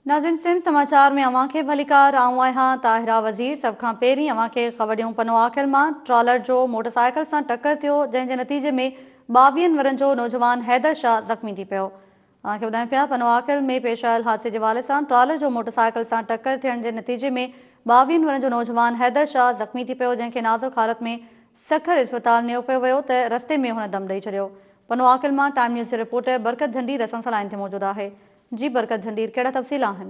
ناظرين سنڌ سماچار ۾ اوهان کي ڀليڪار آئون آهيان طاهره وزير سڀ کان پهرين اوهان کي خبر ڏيون پنوعاقل مان ٽرالر جو موٽر سائيڪل سان ٽڪر ٿيو جنهن جي نتيجي ۾ ٻاويهن ورهين جو نوجوان حيدر شاهه زخمي ٿي پيو اوهان کي ٻڌايون پيا پنوعاقل ۾ پيش آيل حادثي جي حوالي سان ٽرالر جو موٽر سائيڪل سان ٽڪر ٿيڻ جي نتيجي ۾ ٻاويهن ورهين جو نوجوان حيدر شاهه زخمي ٿي پيو جنهن کي نازڪ حالت ۾ سکر اسپتال نيو پيو ويو ته رستي ۾ هن دم ڏئي ڇڏيو پنوعاقل مان ٽائيم نيوز جي رپورٽر برڪت جهنڊير اسان سان لائين تي موجود آهي جي برڪت جهنڊير ڪهڙا تفصيل آهن؟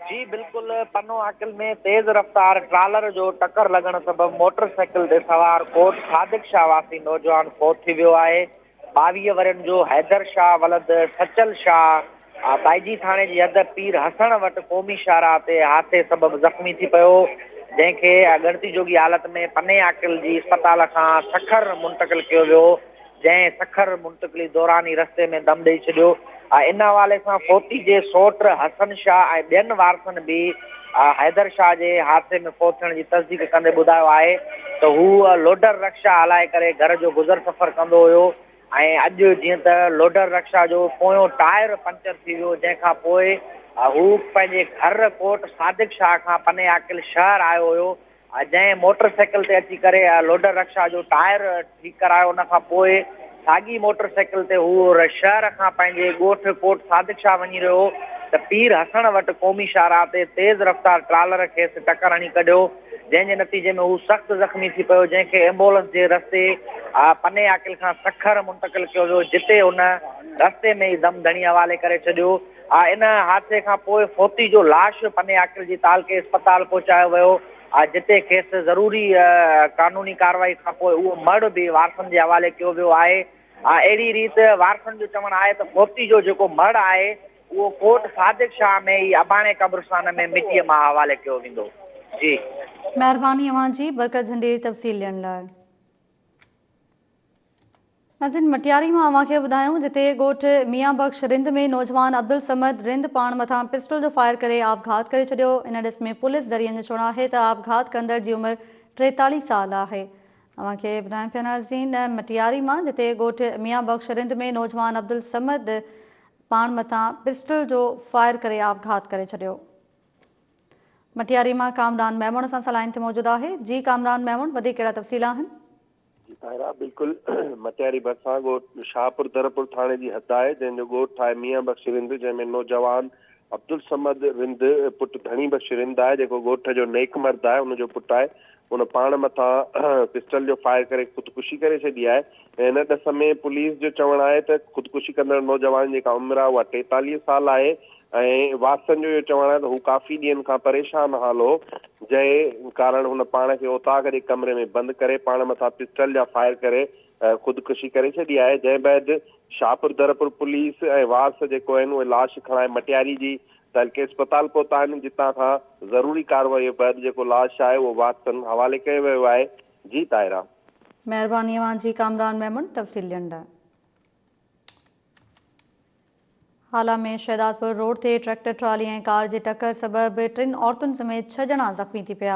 جي بلڪل پنو عاقل ۾ تيز رفتار ٽرالر جو ٽڪر لڳڻ سبب موٽر سائيڪل تي سوار ڪوٽ صادق شاهه واسي نوجوان فوت ٿي ويو آهي 22 ورهين جو حيدر شاهه ولد سچل شاهه بائجي ٿاڻي جي حد پير حسڻ وٽ قومي شاهراهه تي حادثي سبب زخمي ٿي پيو جنهن کي ڳڻتي جوڳي حالت ۾ پني عاقل جي اسپتال کان سکر منتقل ڪيو ويو جنهن سکر منتقلي دوران ئي رستي ۾ دم ڏئي ڇڏيو. ان حوالي سان فوتي جي سوٽ حسن شاهه ۽ ٻين وارثن به حيدر شاهه جي حادثي ۾ فوت ٿيڻ جي تصديق ڪندي ٻڌايو آهي ته هو لوڊر رڪشا هلائي ڪري گهر جو گذر سفر ڪندو هيو ۽ اڄ جيئن ته لوڊر رڪشا جو پويون ٽائر پنچر ٿي ويو جنهن کان پوء هو پنهنجي گهر ڪوٽ صادق شاهه کان پني عاقل شهر آيو هيو جنهن موٽر سائيڪل تي اچي ڪري لوڊر رڪشا جو ٽائر ٺيڪ ڪرايو ان کان پوء ساڳي موٽر سائيڪل تي هو شهر کان پنهنجي ڳوٺ ڪوٽ صادق شاهه وڃي رهيو هو ته پير حسڻ وٽ قومي شاهراهه تي تيز رفتار ٽرالر کيس ٽڪر هڻي ڪڍيو جنهن جي نتيجي ۾ هو سخت زخمي ٿي پيو جنهن کي ايمبولنس جي رستي پني عاقل کان سکر منتقل ڪيو ويو جتي هن رستي ۾ ئي دم ڌڻي حوالي ڪري ڇڏيو. ان حادثي کان پوء فوتي جو لاش پني عاقل جي تعلقي اسپتال پهچايو ويو جتي کيس ضروري قانوني ڪارروائي کان پوء اهو مڙهه به وارثن جي حوالي ڪيو ويو آهي. اهڙي ريت وارثن جو چوڻ آهي ته فوتي جو جيڪو مڙهه آهي اهو ڪوٽ صادق شاهه ۾ ئي اباڻي قبرستان ۾ مٽيء ماء حوالي ڪيو ويندو. جي. مهرباني اوهان جي برڪت جهنڊير تفصيل ڏيڻ لاء. ناظرين مٽياري مان اوهان کي ٻڌايون جتي ڳوٺ ميان بخش رند ۾ نوجوان عبدالصمد رند پاڻ مٿان پسٽل جو فائر ڪري آپگهات ڪري ڇڏيو ان ڏس ۾ پوليس ذريعن جو چوڻ آهي ته آپگهات ڪندڙ جي عمر 43 سال آهي اوهان کي ٻڌايون پيا ناظرين مٽياري مان جتي ڳوٺ ميان بخش رند ۾ نوجوان عبدالصمد پاڻ مٿان پسٽل جو فائر ڪري آپگهات ڪري ڇڏيو مٽياري مان ڪامران ميمڻ اسان سان لائين تي موجود آهي جي ڪامران ميمڻ وڌيڪ ڪهڙا تفصيل آهن. جي طاهره بلڪل مٽياري ڀرسان ڳوٺ شاهپور درپور ٿاڻي جي حد آهي جنهن جو ڳوٺ آهي ميان بخش رند جنهن ۾ نوجوان عبدالصمد رند پٽ ڌڻي بخش رند آهي جيڪو ڳوٺ جو نيڪ مرد آهي ان جو پٽ آهي ان پاڻ مٿان پسٽل جو فائر ڪري خودڪشي ڪري ڇڏي آهي ۽ ان ڏس ۾ پوليس جو چوڻ آهي ته خودڪشي ڪندڙ نوجوان جيڪا عمر آهي اها 43 سال آهي ۽ وارثن جو اهو چوڻ آهي ته هو ڪافي ڏينهن کان پريشان حال هو، جنهن ڪارڻ هن پاڻ کي اوطاق جي ڪمري ۾ بند ڪري پاڻ مٿان پسٽل جا فائر ڪري خودڪشي ڪري ڇڏي آهي، جنهن بعد شاهپور درپور پوليس ۽ وارث جيڪو آهن اهي لاش کڻائي مٽياري جي تعلقي اسپتال پهتا آهن، جتان کان ضروري ڪارروائي بعد جيڪو لاش آهي اهو وارثن حوالي ڪيو ويو آهي، جي طاهره. مهرباني اوهان جي ڪامران ميمڻ تفصيل ڏيڻ لاء. هالا ۾ شهدادپور روڊ تي ٽريڪٽر ٽرالي ۽ ڪار جي ٽڪر سبب ٽن عورتن سميت ڇهه ڄڻا زخمي ٿي پيا.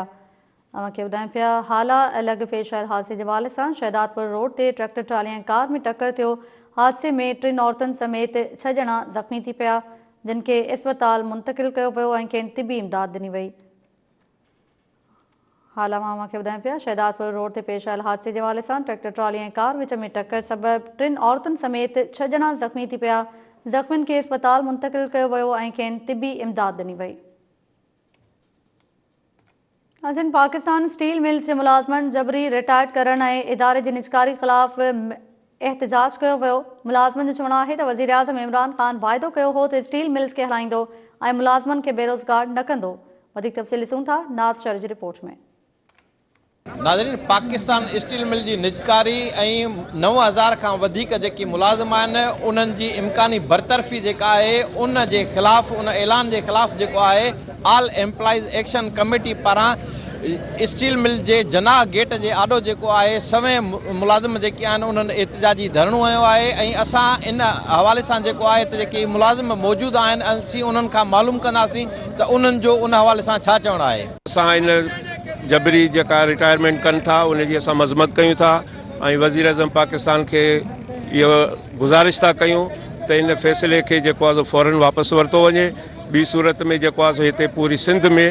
اوهان کي ٻڌايون پيا هالا لڳ پيش آيل حادثي جي حوالي سان شهدادپور روڊ تي ٽريڪٽر ٽرالي ۽ ڪار ۾ ٽڪر ٿيو حادثي ۾ ٽن عورتن سميت ڇهه ڄڻا زخمي ٿي پيا جن کي اسپتال منتقل ڪيو ويو ۽ کين طبي امداد ڏني وئي. هالا مان اوهان کي ٻڌايون پيا شهدادپور روڊ تي پيش آيل حادثي جي حوالي سان ٽريڪٽر ٽرالي ۽ ڪار وچ ۾ ٽڪر سبب ٽن عورتن سميت ڇهه ڄڻا زخمي ٿي پيا، زخمين کي اسپتال منتقل ڪيو ويو ۽ کين طبي امداد ڏني وئي. ناظرين پاڪستان اسٽيل ملز جي ملازمن جبري رٽائرڊ ڪرڻ ۽ اداري جي نجڪاري خلاف احتجاج ڪيو ويو، ملازمن جو چوڻ آهي ته وزيراعظم عمران خان واعدو ڪيو هو ته اسٽيل ملز کي هلائيندو ۽ ملازمن کي بيروزگار نه ڪندو، وڌيڪ تفصيل ڏسون ٿا ناز شر جي رپورٽ ۾. ناظرين پاڪستان اسٽيل مل جي نجڪاري ۽ 9000 کان وڌيڪ جيڪي ملازم آهن انهن جي امڪاني برطرفي جيڪا آهي ان جي خلاف ان اعلان جي خلاف جيڪو آهي آل ايمپلائيز ايڪشن ڪميٽي پاران اسٽيل مل جي جناح گيٽ جي آڏو جيڪو آهي سوين ملازم جيڪي آهن انهن احتجاجي ڌرڻو هنيو آهي ۽ اسان ان حوالي سان جيڪو آهي ته جيڪي ملازم موجود آهن اسين انهن کان معلوم ڪنداسين ته انهن جو ان حوالي سان ڇا چوڻ آهي. اسان ان جبري جيڪا رٽائرمينٽ ڪن ٿا ان جي اسان مذمت ڪيون ٿا ۽ وزيراعظم پاڪستان کي اهو گذارش ٿا ڪيون ته ان فيصلي کي جيڪو آهي سو فورن واپس ورتو وڃي ٻي صورت ۾ جيڪو آهي سو هتي پوري سنڌ ۾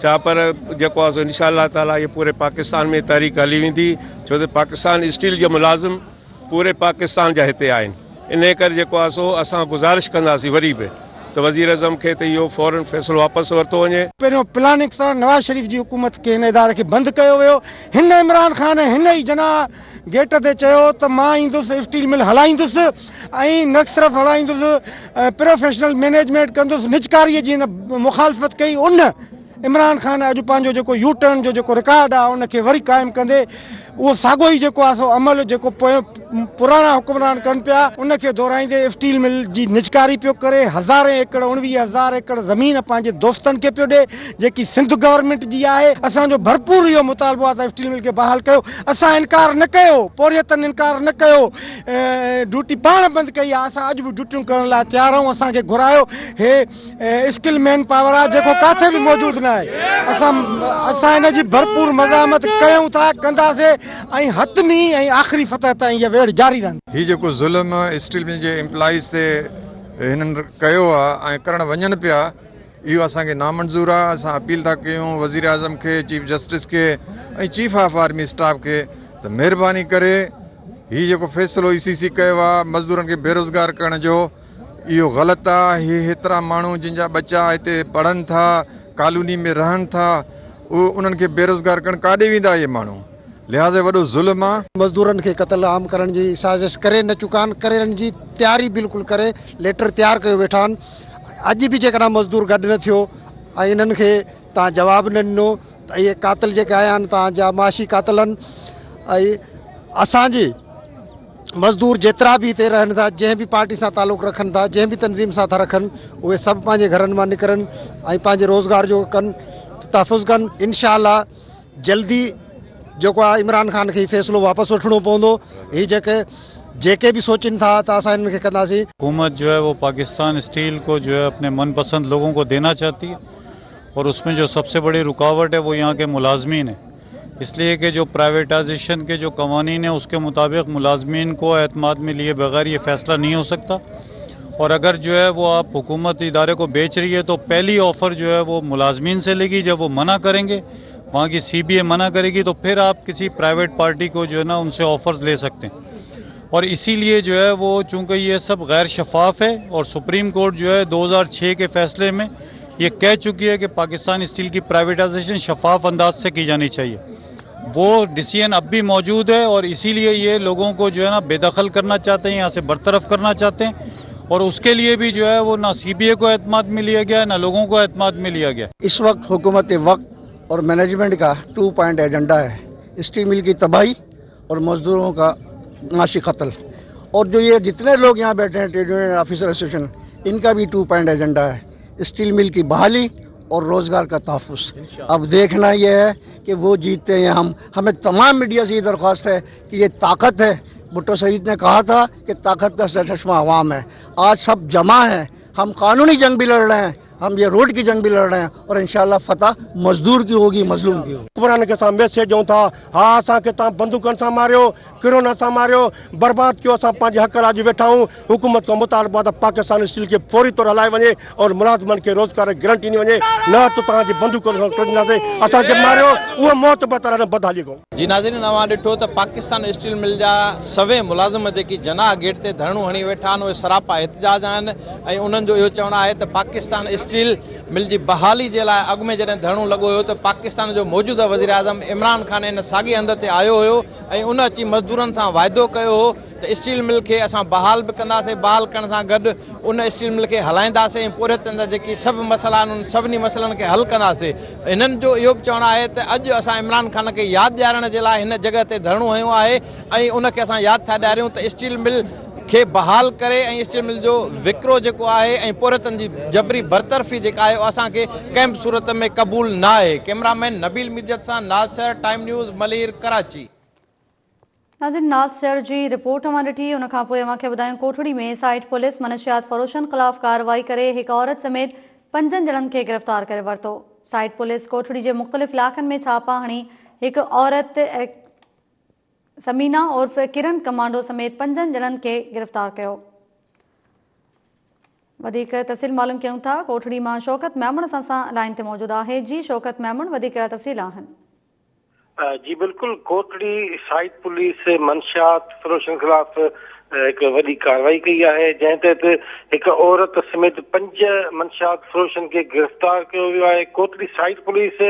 ڇا پر جيڪو آهي سو انشاء الله تعالي هي پوري پاڪستان ۾ تحريڪ هلي ويندي ڇو ته پاڪستان اسٽيل جا ملازم پوري پاڪستان جا هتي آهن انهي ڪري جيڪو آهي سو اسان گذارش ڪنداسين وري به ته وزيراعظم کي ته اهو فورن فيصلو واپس ورتو وڃي. پهريون پلاننگ سان نواز شريف جي حڪومت کي هن اداري کي بند ڪيو ويو، هن عمران خان هن ئي جناح گيٽ تي چيو ته مان ايندس اسٽيل مل هلائيندس ۽ نه صرف هلائيندس پروفيشنل مينيجمينٽ ڪندس، نجڪاري جي هن مخالفت ڪئي ان عمران خان اڄ پنهنجو جيڪو يو ٽرن جو جيڪو رڪارڊ آهي ان کي وري قائم ڪندي اهو ساڳو ئي جيڪو آهي سو عمل جيڪو پويون پراڻا حڪمران ڪن پيا ان کي دهرائيندي اسٽيل مل جي نجڪاري پيو ڪري هزارين ايڪڙ 19 هزار ايڪڙ زمين پنهنجي دوستن کي پيو ڏي جيڪي سنڌ گورنمينٽ جي آهي اسان جو ڀرپور اهو مطالبو آهي ته اسٽيل مل کي بحال ڪيو اسان انڪار نه ڪيو پورهيتن انڪار نه ڪيو ڊيوٽي پاڻ بند ڪئي آهي اسان اڄ به ڊيوٽيون ڪرڻ لاء تيار آهيون اسان کي گهرايو هي اسڪل مين پاور آهي جيڪو ڪاٿي به موجود نه آهي اسان اسان ان جي ڀرپور مزاحمت ڪيون ٿا ڪنداسي ۽ حتمي ۽ آخري فتح تائين هيء ويڙهه جاري رهندي. هي جيڪو ظلم اسٽيل مل جي ايمپلائيز تي هنن ڪيو آهي ۽ ڪرڻ وڃن پيا اهو اسان کي نامنظور آهي اسان اپيل ٿا ڪيون وزيراعظم کي چيف جسٽس کي ۽ چيف آف آرمي اسٽاف کي ته مهرباني ڪري هي جيڪو فيصلو اي سي سي ڪيو آهي مزدورن کي بيروزگار ڪرڻ جو اهو غلط آ، هي هيترا ماڻهو جن جا ٻچا هتي پڙهن ٿا، ڪالوني ۾ رهن ٿا، اهو انهن کي بيروزگار ڪرڻ ڪاڏي ويندا اهي ماڻهو؟ لهٰذا وڏو ظلم آ. مزدورن کي قتل عام ڪرڻ جي سازش ڪري نه چڪا آهن، ڪرڻ جي تياري بلڪل ڪري ليٽر تيار ڪيو ويٺا آهن، اڄ به جيڪڏهن مزدور گڏ نه ٿيو ۽ انهن کي توهان جواب نه ڏنو ته اهي قاتل جيڪي آيا آهن توهان جا معاشي قاتل آهن ۽ اسان جي مزدور جيترا به هتي رهن ٿا جنهن به پارٽي سان تعلق رکن ٿا جنهن به تنظيم سان ٿا رکن اهي سڀ پنهنجي گهرن مان نڪرن ۽ پنهنجي روزگار جو ڪن تحفظ ڪن انشاء الله جلدي جيڪو آهي عمران خان کي فيصلو واپس وٺڻو پوندو هي جيڪي جيڪي به سوچين ٿا ته اسان انهن کي ڪنداسين. حڪومت جو هي وو پاڪستان اسٽيل کو جو هي اپني من پسند لوگون کو دينا چاهتي هي اور اس مين جو سب سي بڙي رڪاوٽ هي وو يهان ڪي ملازمين هي اس ليي ڪي جو پرائيويٽائزيشن ڪي جو قوانين هي اس ڪي مطابق ملازمين ڪو اعتماد مين ليي بغير يي فيصله نهين هو سڪتا اور اگر جو هي وو آپ حڪومت اداري ڪو بيچ رهي هي تو پهلي آفر جو هي وو ملازمين سي ليگي جب وو منع ڪرين گي وهان ڪي سي بي اي منع ڪري گي تو پهر آپ ڪسي پرائيويٽ پارٽي ڪو جو هي نا ان سي آفرز لي سڪتي هين اور اسي ليي جو هي وو چونڪه يي سب غير شفاف هي اور سپريم ڪورٽ جو هي 2006 ڪي فيصلي مين ये कह चुकी है कि पाकिस्तान स्टील की प्राइवेटाइजेशन शफाफ अंदाज से की जानी चाहिए वो डिसीजन अब भी मौजूद है और इसीलिए ये लोगों को जो है ना बेदखल करना चाहते हैं यहाँ से बरतरफ करना चाहते हैं और उसके लिए भी जो है वो ना सी बी ए को एतमाद में लिया गया ना लोगों को एतमाद में लिया गया। इस वक्त हुकूमत वक्त और मैनेजमेंट का 2 पॉइंट एजेंडा है, स्टील मिल की तबाही और मजदूरों का माशी कत्ल। और जो ये जितने लोग यहाँ बैठे हैं ट्रेड यूनियन ऑफिसर एसोसिएशन, इनका भी 2 पॉइंट एजेंडा है, स्टील मिल की बहाली और रोज़गार का तहफ़्फ़ुज़। अब देखना यह है कि वो जीतते हैं हम। हमें तमाम मीडिया से ये दरख्वास्त है कि ये ताकत है, भुट्टो शहीद ने कहा था कि ताकत का सरचश्मा अवाम है। आज सब जमा है, हम कानूनी जंग भी लड़ रहे हैं, हम ये रोड की जंग भी लड़ रहे हैं और इंशाअल्लाह फतह मजदूर की होगी, मजलूम की होगी। हुक्मरान खे असां मैसेज ॾियूं था, हा असांखे तव्हां बंदूकनि सां मारियो, किरोना सां मारियो, बर्बाद कयो, असां पंहिंजे हक़ लाइ अॼु वेठा आहियूं। हुकूमत खां मुतालबो आहे त पाकिस्तान स्टील खे फौरी तौर हलाए वञे और मुलाज़िमनि खे रोज़गार जी गारंटी ॾिनी वञे, न त तव्हांजी बंदूकनि सां टुरंदासीं। असांखे मारियो, उहो मौत बहितर आहे बदहाली खां। जी नाज़रीन, अव्हां ॾिठो त पाकिस्तान स्टील मिल जा सवें मुलाज़िम जेकी जनाह गेट ते धरणो हणी वेठा आहिनि, उहे सरापा एहतजाज आहिनि ऐं उन्हनि जो इहो चवणु आहे त पाकिस्तान स्टील मिल जी बहाली जे लाइ अॻु में जॾहिं धरणो लॻो हुयो त पाकिस्तान जो मौजूदा वज़ीर आज़म इमरान खान इन साॻे हंधि ते आयो हुयो ऐं उन अची मज़दूरनि सां वाइदो कयो हो त स्टील मिल खे असां बहाल बि कंदासीं, बहाल करण सां गॾु उन स्टील मिल खे हलाईंदासीं ऐं पोरियतनि जा जेकी सभु मसइला आहिनि उन सभिनी मसइलनि खे हल कंदासीं। हिननि जो इहो बि चवणु आहे त अॼु असां इमरान खान खे यादि ॾियारण जे लाइ हिन जॻह ते धरणो हयो आहे ऐं उनखे असां यादि था ॾियारियूं त स्टील मिल खे बहाल करे ऐं स्टील मिल जो विकिरो जेको आहे ऐं पोरियतनि जी जबरी बरतरफ़ी जेका आहे उहा असांखे कंहिं बि सूरत में क़बूल न आहे। कैमरामैन नबील मिर्जत सां नासिर, टाइम न्यूज़, मलीर, कराची। नाज़रीन, नासिर जी रिपोर्ट अव्हां ॾिठी, उन खां पोइ अव्हां खे ॿुधायूं कोठड़ी में साइट पुलिस मनशियात फरोशनि ख़िलाफ़ कार्रवाई करे हिकु औरत समेत 5 ॼणनि खे गिरफ़्तार करे वरितो। साइट पुलिस कोठड़ी जे मुख़्तलिफ़ इलाइक़नि में छापा हणी हिकु औरत समीना उर्फ़ किरण कमांडो समेत 5 ॼणनि खे गिरफ़्तार कयो। وڌيڪ تفصيل معلوم ڪيون ٿا ڪوٽڙي مان شوڪت ميمڻ اسان سان لائين تي موجود آهي جي شوڪت ميمڻ وڌيڪ ڪهڙا تفصيل آهن. جي بلڪل ڪوٽڙي سائيٽ پوليس منشيات فروشن خلاف هڪ وڏي ڪارروائي ڪئي آهي جنهن تحت هڪ عورت سميت پنج منشيات فروشن کي گرفتار ڪيو ويو آهي ڪوٽڙي سائيٽ پوليس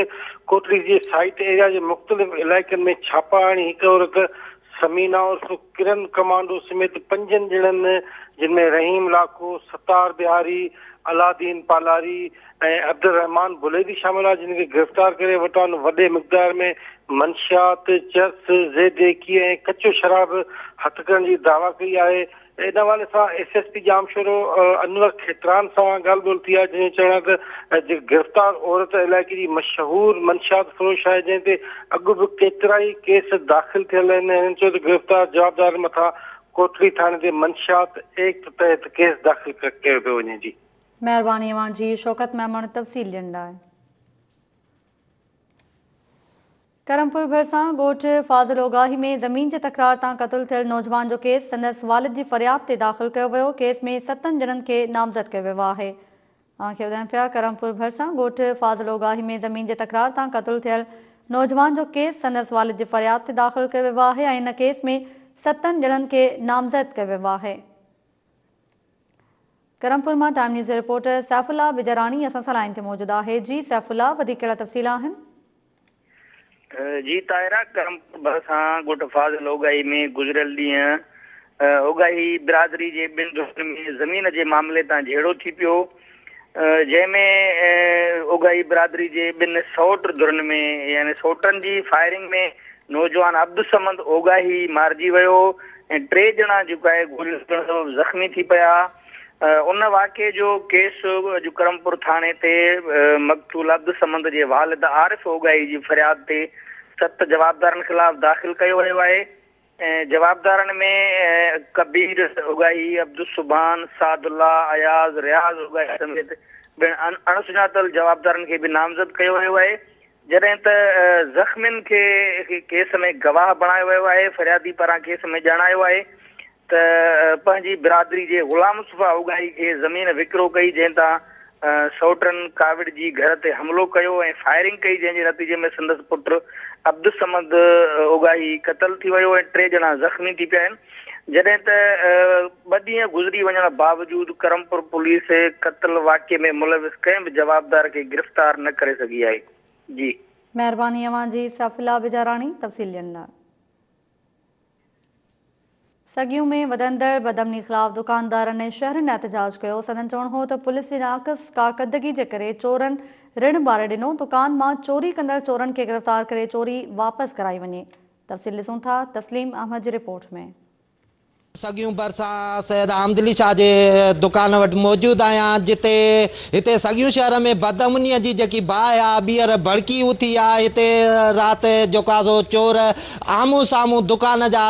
ڪوٽڙي جي سائيٽ ايريا جي مختلف علائقن ۾ ڇاپا هڻي هڪ عورت ثمينا عرف ڪرن ڪمانڊو سميت پنجن ڄڻن جن ۾ رحيم لاکو، ستار بهاري، علادين پالاري ۽ عبدالرحمان بليدي شامل آهن جن کي گرفتار ڪري وٽان وڏي مقدار ۾ منشيات، چرس، زيڊ ايڪي ۽ ڪچو شراب هٿ ڪرڻ جي دعويٰ ڪئي آهي. ان حوالي سان S S P Jamshoro Anwar Khetran سان ڳالهه ٻولهه ٿي آهي جنهن جو چوڻ آهي ته جيڪا گرفتار عورت علائقي جي مشهور منشيات فروش آهي جنهن تي اڳ به ڪيترائي ڪيس داخل ٿيل آهن هنن چيو ته گرفتار جوابدارن مٿان ڪوٽڙي ٿاڻي تي منشيات ايڪٽ تحت ڪيس داخل ڪيو پيو وڃي جي. مهرباني اوهان جي شوڪت ميمڻ تفصيل ڏيڻ لاء. ڪرمپور ڀرسان ڳوٺ فاضل اوڳاهي ۾ زمين جي تڪرار تان قتل ٿيل نوجوان جو ڪيس سندس والد جي فرياد تي داخل ڪيو ويو، ڪيس ۾ ستن ڄڻن کي نامزد ڪيو ويو آهي. اوهان کي ٻڌايون پيا ڪرمپور ڀرسان ڳوٺ فاضل اوڳاهي ۾ زمين جي تڪرار تان قتل ٿيل نوجوان جو ڪيس سندس والد جي فرياد تي داخل ڪيو ويو آهي ۽ ان ڪيس ۾ ستن ڄڻن کي نامزد ڪيو ويو آهي. ڪرمپور مان ٽائيم نيوز جو رپورٽر سيف الله بجاراڻي اسان سان لائين تي موجود آهي جي سيف الله وڌيڪ ڪهڙا تفصيل آهن. جي طاهره ڪرمپور ڀرسان ڳوٺ فاضل اوڳاهي ۾ گذريل ڏينهن اوڳاهي برادري جي ٻن ڌرين ۾ زمين جي معاملي تان جهيڙو ٿي پيو جنهن ۾ اوڳاهي برادري جي ٻن سئوٽ ڌرين ۾ يعني سئوٽن جي فائرنگ ۾ نوجوان عبدالصمد اوڳاهي مارجي ويو ۽ ٽي ڄڻا جيڪو آهي گوليون لڳڻ سبب زخمي ٿي پيا ان واقعي جو ڪيس اڄ ڪرمپور ٿاڻي تي مقتول عبدالصمد جي والد عارف اوڳاهي جي فرياد تي ست جوابدارن خلاف داخل ڪيو ويو آهي. جوابدارن ۾ ڪبير اوڳاهي، عبدالسبحان، سعد الله، اياز، رياض اوڳاهي سميت ٻين اڻ سڃاتل جوابدارن کي به نامزد ڪيو ويو آهي. جڏهن ته زخمين کي ڪيس ۾ گواهه بڻايو ويو آهي. فريادي پاران ڪيس ۾ ڄاڻايو آهي ته پنهنجي برادري جي غلام مصطفيٰ اوڳاهي کي زمين وڪرو ڪئي جنهن تان سئوٽن ڪاوڙجي گهر تي حملو ڪيو ۽ فائرنگ ڪئي جنهن جي نتيجي ۾ سندس پٽ عبدالصمد اوڳاهي قتل ٿي ويو ۽ ٽي ڄڻا زخمي ٿي پيا آهن جڏهن ته ٻه ڏينهن گذري وڃڻ باوجود ڪرمپور پوليس قتل واقعي ۾ ملوث ڪنهن به جوابدار کي گرفتار نه ڪري سگهي آهي جي. مهرباني اوهان جي سيف الله بجاراڻي تفصيل ڏيڻ لاء. سڳيون ۾ وڌندڙ بدامني خلاف دڪاندارن ۽ شهرين احتجاج ڪيو، سندن چوڻ هو ته پوليس جي ناقص ڪارڪردگي جي ڪري چورن رڻ ٻاري ڏنو، دڪان مان چوري ڪندڙ چورن کي گرفتار ڪري چوري واپس ڪرائي وڃي، تفصيل ڏسون ٿا تسليم احمد جي رپورٽ ۾. سڳيون ڀرسان سيد حامد علي شاهه جي دڪان وٽ موجود آهيان جتي هتي سڳيون شهر ۾ بدامني جي جيڪي باهه آ ٻيهر ڀڙڪي اٿي آ هتي رات جيڪو آ سو چور آمهون سامهون دڪان جا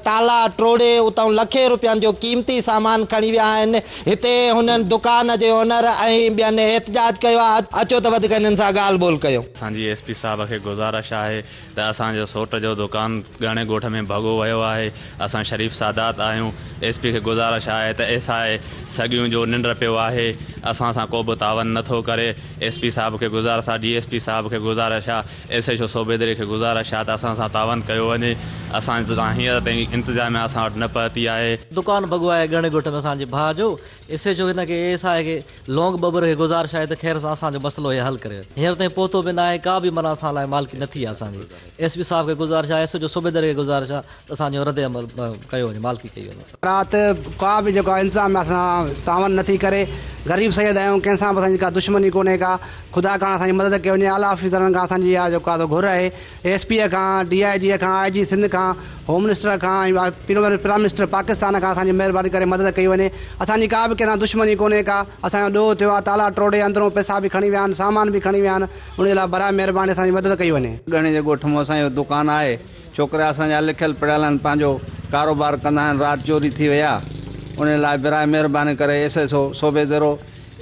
تالا ٽوڙي اتان لکين روپين جو قيمتي سامان کڻي ويا آهن هتي هنن دڪان جي اونر ۽ ٻين احتجاج ڪيو آهي اچو ته وڌيڪ هنن سان ڳالهه ٻولهه ڪيون. اسان جي ايس پي صاحب کي گذارش آهي ته اسان جو سوٽ جو دڪان ڳاڻي ڳوٺ ۾ ڀڳو ويو آهي اسان شريف سادات آهيون ايس پي کي گذارش آهي ته ايس I سڳيون جو ننڊ پيو آهي اسان سان ڪوبه تعاون نه ٿو ڪري ايس پي صاحب کي گذارش آهي ڊي ايس پي صاحب کي گذارش آهي ايس ايڇ او صوبيدري کي گذارش آهي ته اسان سان تعاون ڪيو وڃي اسان سان هينئر تائين انتظاميا اسان وٽ نه پهتي آهي. دڪان ڀڳو آهي ڳڻي ڳوٺ ۾ اسان جي ڀاء جو ايس ايڇ او هن کي ايس I کي لونگ ٻٻر کي گذارش آهي ته خير سان اسان جو مسئلو هي حل ڪري هينئر تائين پهتو به ناهي ڪا به معنيٰ اسان لاء مالڪي نه ٿي آهي اسان جي ايس پي صاحب کي گذارش آهي ايس ايڇ او صوبيدري کي گذارش آهي ته اسان جو رد عمل ڪيو وڃي مالڪي ڪئي وڃي. رات ڪا به جيڪو آهي انتظاميا اسان سان تعاون نٿي ڪري غريب سيد آهيون ڪنهن سان به اسان جي ڪا دشمني ڪونهي ڪا خدا ڪارڻ اسان جي مدد ڪئي وڃي اعليٰ آفيسرن کان اسان جي اها جيڪو آهي سو گهر آهي ايس پي کان ڊي I جي کان آء جي سنڌ کان هوم منسٽر کان ۽ پرائم منسٽر پاڪستان کان اسان جي مهرباني ڪري مدد ڪئي وڃي اسان جي ڪا به ڪنهن سان دشمني ڪونهي ڪا اسان جو ڏوهه ٿيو آهي تالا ٽوڙي اندرون پئسا به کڻي ويا آهن سامان به کڻي ويا آهن ان جي لاء براء مهرباني اسان جي مدد ڪئي وڃي. ڳڻي جي ڳوٺ ۾ اسان جو دڪان آهي ڇوڪرا اسان جا لکيل پڙهيل آهن پنهنجو ڪاروبار ڪندا آهن رات چوري ٿي وئي آهي ان لاء براء مهرباني ڪري S S O Sobhodero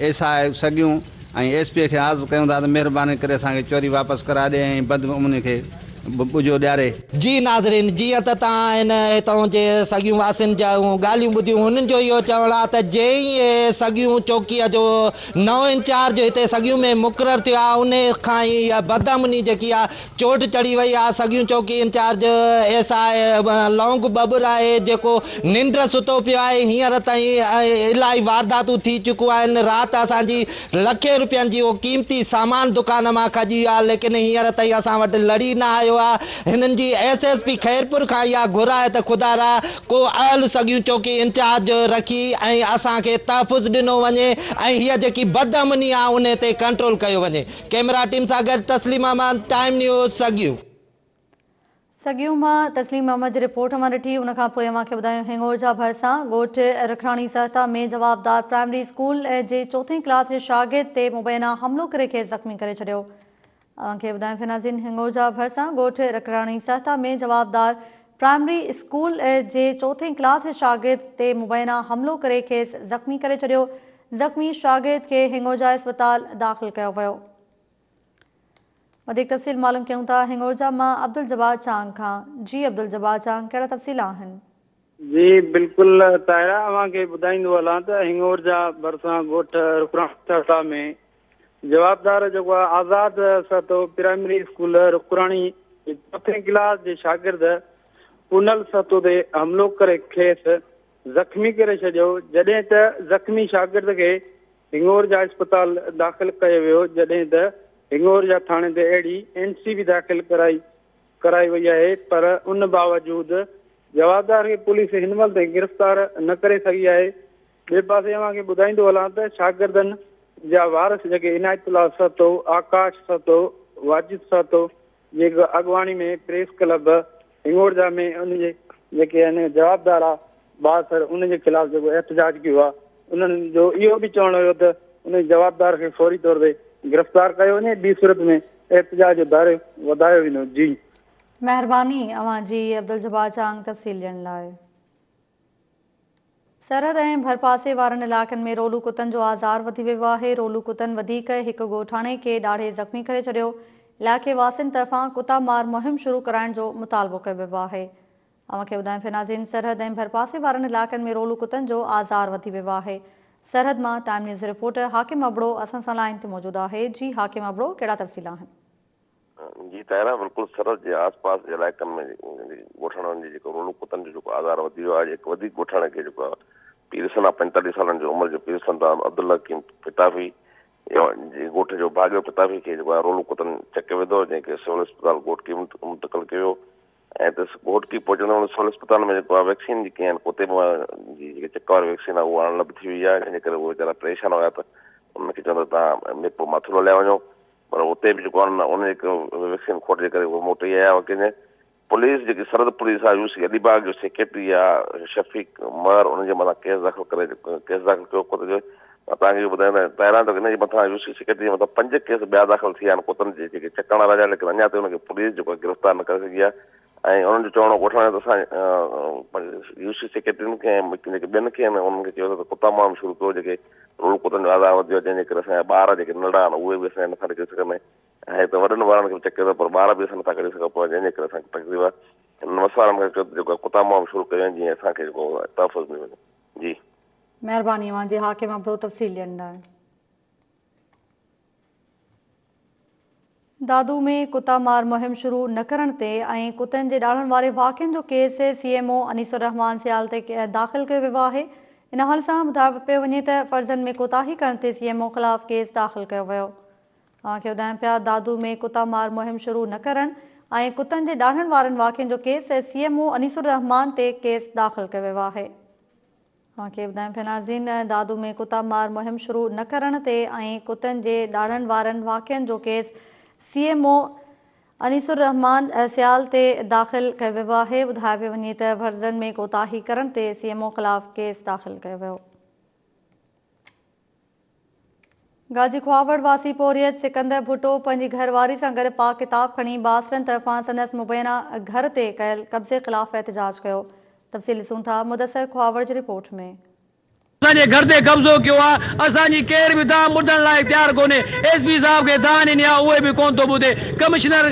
S I سڳيون ۽ S P کي عرض ڪيون ٿا ته مهرباني ڪري اسان کي چوري واپس ڪرائي ڏي ۽ بد امني کي ٻجو ڏياري. جي ناظرين جيئن ته توهان هن هتان جي سڳيون واسين جون ڳالهيون ٻڌيون هنن جو اهو چوڻ آهي ته جئين ئي هي سڳيون چوڪيء جو نئون انچارج هتي سڳيون ۾ مقرر ٿيو آهي انهي کان ئي اها بدامني جيڪي آهي چوٽ چڙهي وئي آهي سڳيون چوڪي انچارج ايس I لونگ ٻٻر آهي جيڪو ننڊ ستو پيو آهي هينئر تائين الاهي وارداتون ٿي چڪون آهن رات اسان جي لکين روپين جي اهو قيمتي سامان دڪان مان کڄي ويو آهي ليڪن هينئر تائين اسان وٽ لڙي نه آيو آهي هنن جي ايس ايس پي خيرپور کان اها گهر آهي ته خدا را ڪو اهل سڳيون چوڪي انچارج رکي ۽ اسان کي تحفظ ڏنو وڃي ۽ هيء جيڪي بدامني آهي انهي تي ڪنٽرول ڪيو وڃي ڪئميرا ٽيم سان گڏ تسليم احمد ٽائيم نيوز سڳيون. سڳيون مان تسليم احمد جي رپورٽ اوهان ڏٺي ان کان پوء اوهان کي ٻڌايون هڱورجا ڀرسان ڳوٺ رکراڻي سهتا ۾ جوابدار پرائمري اسڪول جي چوٿين ڪلاس جي شاگرد تي مبينا حملو ڪري کيس زخمي ڪري ڇڏيو اوهان کي ٻڌايون پيا ناظرين هڱورجا ڀرسان ڳوٺ رکراڻي سهتا ۾ جوابدار پرائمري اسڪول جي چوٿين ڪلاس جي شاگرد تي مبينا حملو ڪري کيس زخمي ڪري ڇڏيو زخمي شاگرد کي هڱورجا اسپتال داخل ڪيو ويو. وڌيڪ تفصيل معلوم ڪيون ٿا هڱورجا مان عبدالجبار چانگ کان جي عبدالجبار چانگ ڪهڙا تفصيل آهن. جي بلڪل طاهره اوهان کي ٻڌائيندو هلان ته هڱورجا ڀرسان ڳوٺ رڪراڻ سهتا ۾ جوابدار جيڪو آهي آزاد سهتو پرائمري اسڪول رڪراڻي جي چوٿين ڪلاس جي شاگرد پونل سهتو تي حملو ڪري کيس زخمي ڪري ڇڏيو جڏهن ته زخمي شاگرد کي هڱورجا اسپتال داخل ڪيو ويو جڏهن ته هڱورجا ٿاڻي تي اهڙي اين سي به داخل ڪرائي ڪرائي وئي آهي پر ان باوجود جوابدار کي پوليس هن مهل تائين گرفتار نه ڪري سگهي آهي ٻئي پاسي اوهان کي ٻڌائيندو هلان ته شاگردن جا وارث جيڪي عنايت الله سهتو، آڪاش سهتو، واجد سهتو جي اڳواڻي ۾ پريس ڪلب هڱورجا ۾ ان جي جيڪي آهن جوابدار آ بااثر ان جي خلاف جيڪو احتجاج ڪيو آ انهن جو اهو به چوڻ هيو ته ان جوابدار کي فوري طور تي گرفتار ڪيو وڃي ٻي صورت ۾ احتجاج جو دائرو وڌايو ويندو جي. مهرباني اوهان جي عبدالجبار چانگ تفصيل ڏيڻ لاء. سرحد ۽ ڀرپاسي وارن علائقن ۾ رولو ڪتن جو آزار وڌي ويو آهي، رولو ڪتن وڌيڪ هڪ ڳوٺاڻي کي ڏاڙهي زخمي ڪري ڇڏيو، علائقي واسين طرفان ڪتا مار مهم شروع ڪرائڻ جو مطالبو ڪيو ويو آهي. اوهان کي ٻڌايون فنازين سرحد ۽ ڀرپاسي وارن علائقن ۾ رولو ڪتن جو آزار وڌي ويو آهي، سرحد مان ٽائيم نيوز رپورٽر حاڪم ابڙو اسان سان لائين تي موجود آهي، جي حاڪم ابڙو ڪهڙا تفصيل آهن؟ جي طاهره بلڪل سرحد جي آس پاس جي علائقن ۾ ڳوٺاڻن جي جيڪو رولو ڪتن جو جيڪو آزار وڌي ويو آهي هڪ وڌيڪ ڳوٺاڻي کي جيڪو آهي پير سنا 45 سالن جي عمر جو پير سندا عبدالحڪيم پتافي جي ڳوٺ جو ڀاڳيو پتافي کي جيڪو آهي رولو ڪتن چڪ وڌو جنهن کي سول اسپتال گهوٽڪي منتقل ڪيو ويو ۽ ته گهوٽڪي پهچندڙ ان سول اسپتال ۾ جيڪو آهي ويڪسين جيڪي آهن ڪتي جي جيڪي چڪ واري ويڪسين آهي اها اڻلڀ ٿي وئي آهي جنهن جي ڪري اهي ويچارا پريشان هيا ته انهن کي چوندو توهان ميرپور ماٿيلو هليا وڃو پر اتي به جيڪو آهي نه ان جي ويڪسين کوٽ جي ڪري هو موٽي آيا هئا ڪنهن پوليس جيڪي سرحد پوليس آهي يو سي علي باغ جو سيڪريٽري آهي شفيق مهر ان جي مٿان ڪيس داخل ڪري ڪيس داخل ڪيو ڪتي جو مان توهان کي اهو ٻڌايان ته پهريان ته ان جي مٿان يو سي سيڪريٽري جي مٿان پنج ڪيس ٻيا داخل ٿي ويا آهن ڪتن جي جيڪي چڪڻ وارا جا ليڪن اڃا تائين ان کي پوليس جيڪو آهي گرفتار نه ڪري سگهي آهي ۽ انهن جو چوڻ هو ڳوٺاڻن ته اسان يو سي سيڪريٽرين کي ۽ جيڪي ٻين کي آهن انهن کي چيو ته ڪتا مهم شروع ڪيو جيڪي رول ڪتن جو آزار وڌيو آهي جنهن جي ڪري اسان جا ٻار جيڪي ننڍڙا آهن اهي به اسان جا نٿا نڪري سگهن ۽ هتي وڏن ٻارن کي به چڪي ٿو پر ٻار به اسان نٿا ڪڍي سگهون پيا جنهن جي ڪري اسان کي تڪليف آهي هنن وسوارن کان چيو ته جيڪو ڪتا مهم شروع ڪئي وڃي جيئن اسان کي جيڪو تحفظ ملي وڃي جي. مهرباني اوهان جي حاڪم ابڙو تفصيل ڏيڻ لاء. دادو ۾ ڪتا مار مهم شروع نه ڪرڻ تي ۽ ڪتن جي ڏاڙهڻ واري واقعن جو case C M O Anees ur Rehman Sial تي داخل ڪيو ويو آهي. ان حوالي سان ٻڌايو پيو وڃي ته فرضن ۾ ڪوتاهي ڪرڻ تي سي ايم او خلاف ڪيس داخل ڪيو ويو. اوهان کي ٻڌايون پيا دادو ۾ ڪتا مار مهم شروع نه ڪرڻ ۽ ڪتن جي ڏاڙهڻ وارن واقعن جو case C M O Anees ur Rehman تي ڪيس داخل ڪيو ويو آهي. اوهان کي ٻڌايون پيا ناظرين دادو ۾ ڪتا مار مهم شروع نه ڪرڻ تي ۽ ڪتن جي ڏاڙهڻ وارن واقعن جو case C M O Anees ur Rehman Sial تي داخل ڪيو ويو آهي ٻڌايو پيو وڃي ته فرضن ۾ ڪوتاهي ڪرڻ تي سي ايم او خلاف ڪيس داخل ڪيو ويو. گاجي کهاوڙ واسي پورهيت سڪندر ڀٽو پنهنجي گهر واري سان گڏ پاڪ ڪتاب کڻي بااثرن طرفان سندس مبينا گهر تي ڪيل قبضي خلاف احتجاج ڪيو. تفصيل ڏسون ٿا مدثر کهاوڙ جي رپورٽ ۾. اسان جي گهر تي قبضو ڪيو آ اسان جي ڪير به دانهن ٻڌڻ لاء تيار ڪونهي ايس پي صاحب کي دانهن ڏني آ اهي به ڪونه ٿو ٻڌي ڪمشنر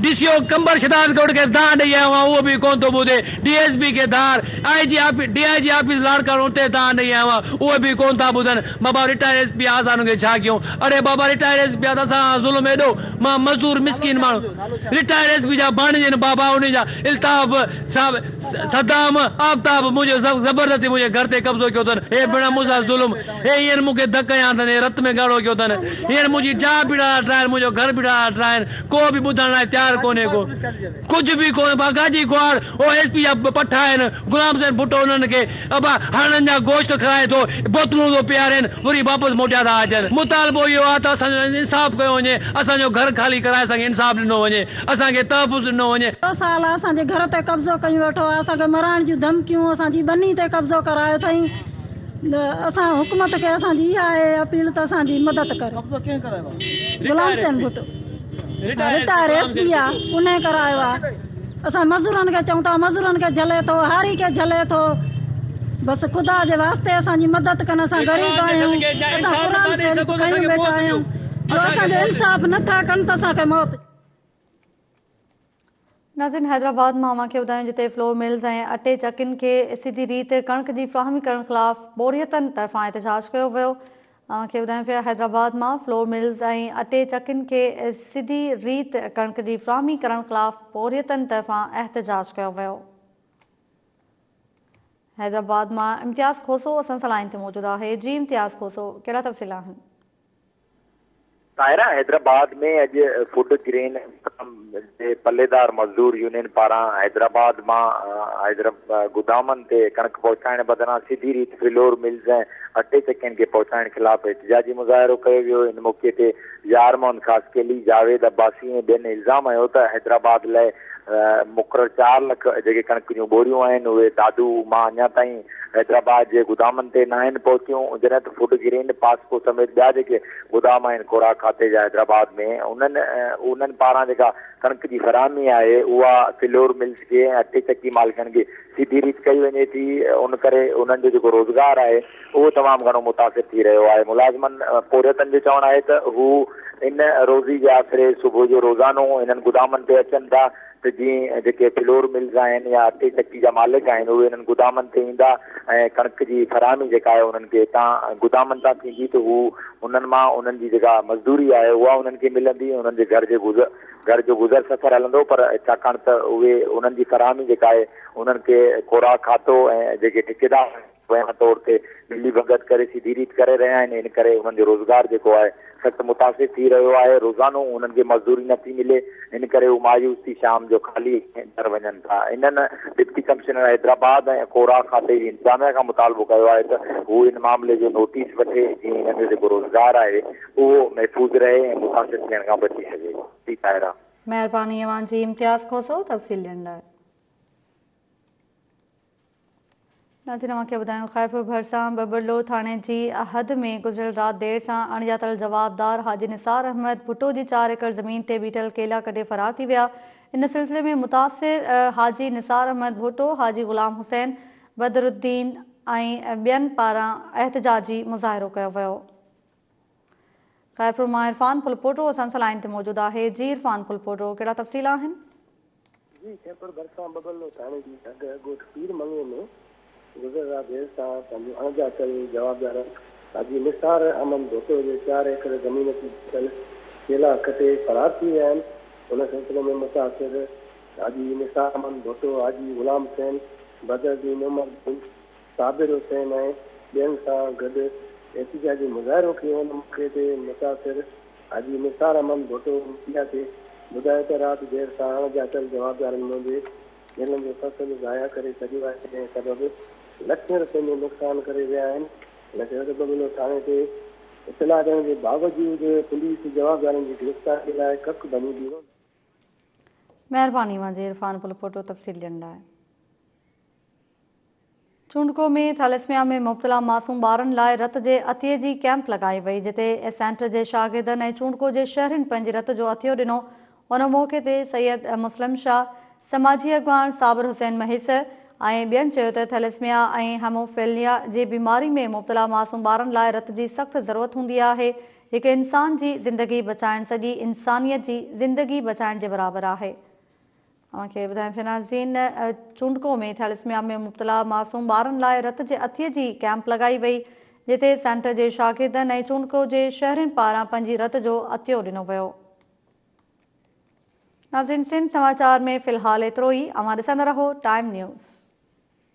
ڊي سي او قمبر شھدادڪوٽ کي دانهن ڏئي آيو آهيان اهو به ڪونه ٿو ٻڌي، ڊي ايس پي کي ڌار، آء جي آفيس ڊي I جي آفيس لاڙڪاڻو اتي دانهن ڏئي آيو آهيان اهي به ڪونه ٿا ٻڌن، بابا رٽائر ايس پي آ اسان ان کي ڇا ڪيون، اڙي بابا رٽائر ايس پي آ ته اسان سان ظلم ايڏو، مان مزدور مسڪين ماڻهو رٽائر ايس پي جا ڀاڻيجي آهن بابا انهي جا الطاف صاحب صدام آفتاب منهنجو زبردستي منهنجي گهر تي قبضو ڪيو اٿن هي بڻا مون سان ظلم هي هينئر مون کي ڌڪ هنيا اٿن هي رت ۾ ڳاڙهو ڪيو اٿن هينئر منهنجي جاء به ٺاهرائن منهنجو گهر به ٺاهرائن ڪو به ٻڌڻ لاء تيار ڪونهي ڪو ڪجهه به ڪونهي با گاجي گواڙ او ايس پي جا پٺا آهن غلام حسين ڀٽو انهن کي ابا هرڻن جا گوشت کارائي ٿو بوتلون ٿو پيارين وري واپس موٽيا ٿا اچن مطالبو اهو آهي ته اسان جو انصاف ڪيو وڃي اسان جو گهر خالي ڪرائي اسان کي انصاف ڏنو وڃي اسان کي تحفظ ڏنو وڃي. ٻه سال اسان جي گهر تي قبضو ڪيون ويٺو آهي اسان کي مرائڻ جون ڌمڪيون اسان جي ٻني تي قبضو ڪرايو اٿئين اسان حڪومت کي اسان جي اها آهي اپيل ته اسان جي مدد ڪري. قبضو ڪنهن ڪرايو آهي؟ Ghulam Hussain Bhutto retire S P آ انهي ڪرايو آ اسان مزورن کي چئون ٿا مزورن کي جهلي ٿو هاري کي جهلي ٿو بس خدا جي واسطي اسان جي مدد ڪن اسان غريب آهيون اسان قرآن شريف کنيون ويٺا آهيون جو اسان جو انصاف نه ٿا ڪن ته اسان کي موت ناظرين حيدرآباد مان اوهان کي ٻڌايون جتي فلور ملز ۽ اٽي چڪين کي سڌي ريت ڪڻڪ جي فراهمي ڪرڻ خلاف پورهيتن طرفان احتجاج ڪيو ويو اوهان کي ٻڌايون پيا حيدرآباد مان فلور ملز ۽ اٽي چڪين کي سڌي ريت ڪڻڪ جي فراهمي ڪرڻ خلاف پورهيتن طرفان احتجاج ڪيو ويو حيدرآباد مان امتياز کوسو اسان سان لائين تي موجود آهي جي امتياز کوسو ڪهڙا تفصيل آهن. طاهره حيدرآباد ۾ اڄ فوڊ گرين جي پليدار مزدور يونين پاران حيدرآباد مان گدامن تي ڪڻڪ پهچائڻ بدران سڌي ريت فلور ملز ۽ اٽي چڪين کي پهچائڻ خلاف احتجاجي مظاهرو ڪيو ويو ان موقعي تي يار محمد خاصخيلي، جاويد عباسي ۽ ٻين الزام هنيو ته حيدرآباد لئه مقرر چار لک جيڪي ڪڻڪ جون ٻوريون آهن اهي دادو مان اڃا تائين حيدرآباد جي گدامن تي ناهن پهتيون جڏهن ته فوڊ گرين پاسڪو سميت ٻيا جيڪي گدام آهن خوراڪ کاتي جا حيدرآباد ۾ انهن انهن پاران جيڪا ڪڻڪ جي فراهمي آهي اها فلور ملز کي ۽ اٽي چڪي مالڪن کي سڌي ريت ڪئي وڃي ٿي ان ڪري انهن جو جيڪو روزگار آهي اهو تمام گهڻو متاثر ٿي رهيو آهي ملازمن پورهيتن جو چوڻ آهي ته هو ان روزي جي آسري صبح جو روزانو انهن گدامن تي اچن ٿا ته جيئن جيڪي فلور ملز آهن يا اٽي چڪي جا مالڪ آهن اهي انهن گدامن تي ايندا ۽ ڪڻڪ جي فراهمي جيڪا آهي انهن کي هتان گدامن تان ٿيندي ته هو انهن مان انهن جي جيڪا مزدوري آهي اها انهن کي ملندي ۽ انهن جي گهر جي گذر گهر جو گذر سفر هلندو پر ڇاڪاڻ ته اهي انهن جي فراهمي جيڪا آهي انهن کي خوراڪ کاتو ۽ جيڪي ٺيڪيدار آهن مبينا طور تي ملي ڀڳت ڪري سڌي ريت ڪري رهيا آهن ان ڪري انهن جو روزگار جيڪو آهي سخت متاثر ٿي رهيو آهي روزانو انهن کي مزدوري نه ٿي ملي ان ڪري هو مايوس ٿي شام جو خالي گهر وڃن ٿا انهن ڊپٽي ڪمشنر حيدرآباد ۽ خوراڪ کاتي جي انتظاميا کان مطالبو ڪيو آهي ته هو ان معاملي جو نوٽيس وٺي جيئن انهن جو جيڪو روزگار آهي اهو محفوظ رهي ۽ متاثر ٿيڻ کان بچي سگهي جي طاهره. مهرباني اوهان جي امتياز کوسو تفصيل ڏيڻ لاء. ناظرين اوهان کي ٻڌايون خيرپور ڀرسان ٻٻرلو ٿاڻي جي حد ۾ گذريل رات دير سان اڻڄاتل جوابدار حاجي نثار احمد ڀٽو جي چار ايڪڙ زمين تي بيٺل ڪيلا ڪڍي فرار ٿي ويا ان سلسلي ۾ متاثر حاجي نثار احمد ڀٽو، حاجي غلام حسين، بدرالدين ۽ ٻين پاران احتجاجي مظاهرو ڪيو ويو. خيرپور مان عرفان ڦلپوٽو اسان سان لائين تي موجود آهي جي عرفان ڦلپوٽو ڪهڙا تفصيل آهن؟ جي خيرپور ڀرسان ٻٻرلو ٿاڻي جي حد ڳوٺ پير مڱي ۾ گذريل رات دير سان پنهنجو اڻڄاتل جوابدارن حاجي نثار احمد ڀٽو جي چار ايڪڙ زمين تي بيٺل ڪيلا ڪٽي فرار ٿي ويا آهن ان سلسلي ۾ متاثر حاجي نثار احمد ڀٽو، حاجي غلام حسين، بدرالدين، عمر دين، صابر حسين ۽ ٻين سان گڏ احتجاجي مظاهرو ڪيو ان موقعي تي متاثر حاجي نثار احمد ڀٽو ميڊيا کي ٻڌايو ته رات دير سان اڻ ڄاتل جوابدارن منهنجي ڪيلن جو فصل ضايع ڪري ڇڏيو آهي جنهن سبب لکين رپين جو نقصان ڪري ويا آهن. هن چيو ته ٻٻلو ٿاڻي تي اطلاع ڏيڻ جي باوجود پوليس جوابدارن جي گرفتاري لاء ڪک ڀڃي ٻيڻو نه مهرباني اوهان جي عرفان پلپوٽو تفصيل ڏيڻ لاء. چونڊڪو ۾ ٿيليسميا ۾ مبتلا معصوم ٻارن لاء رت جي عطيي جي ڪئمپ لڳائي وئي جتي سينٽر جي شاگردن ۽ چونڊڪو جي شهرين پنهنجي رت جو عطيو ڏنو ان موقعي تي سيد مسلم شاهه، سماجي اڳواڻ صابر حسين مهيسر ۽ ٻين چيو ته ٿيليسميا ۽ هيموفيليا جي بيماري ۾ مبتلا معصوم ٻارن لاء رت جي سخت ضرورت هوندي آهي. هڪ انسان جي زندگي بچائڻ سڄي انسانيت جي زندگي بچائڻ جي برابر آهي. اوهان کي ٻڌايان ٿي ناظرين چونڊڪو ۾ ٿيلسميا ۾ مبتلا معصوم ٻارن لاء رت جي عطيي جي ڪئمپ لڳائي وئي جتي سينٽر جي شاگردن ۽ چونڊڪو جي شهرين پاران پنهنجي رت جو عطيو ڏنو ويو. ناظرين سنڌ سماچار ۾ في الحال ايترو ئي اوهان ڏسندا رهو ٽائيم نيوز.